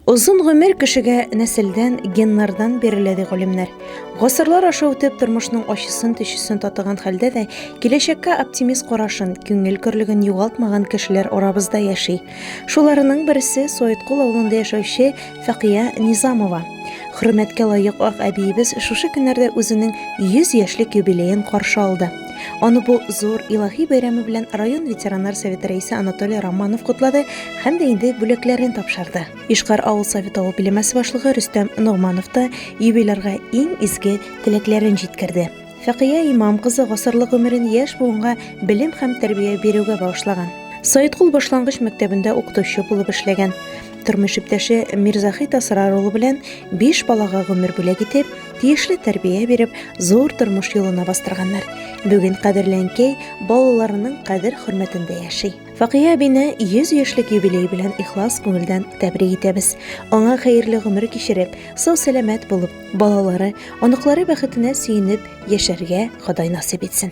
Озын гомер кешегә нәселдән, геннардан бирелә, ди галимнәр. Гасырлар аша үтеп, тормышның ачысын-төчесен татыган хәлдә дә, киләчәккә оптимист карашын, күңел көрлеген югалтмаган кешеләр арабызда яши. Шуларының берсе Соеткул авылында яшәүче Фәкыя Низамова. Хөрмәткә лаек ак әбиебез шушы көннәрдә үзенең 100 яшьлек юбилеен каршы алды. Аны бу зур илаһи бәйрәме белән район ветераннар советы рәисе Анатолий Романов котлады һәм дә инде бүләкләрен тапшырды. Ишкар авыл советы авыл биләмәсе башлыгы Рөстәм Ногманов та юбилярга иң изге теләкләрен җиткерде. Фәкыя Имам кызы гасырлык гомерен яшь буынга белем һәм тәрбия бирүгә багышлаган. Саиткул башлангыч мәктәбендә укытучы булып эшләгән. Тормыш иптәше Мирзахит Асрар улы белән биш балага гомер бүләк итеп, тиешле тәрбия биреп, зур тормыш юлына бастырганнар. Бүген кадерле әнкәй балаларының кадер-хөрмәтендә яши. Факия әбине 100 яшьлек юбилей белән ихлас күңелдән тәбрик итәбез. Аңа хәерле гомер кичереп, сау-сәламәт булып, балалары, оныклары бәхетенә сөенеп яшәргә Ходай насыйп итсен.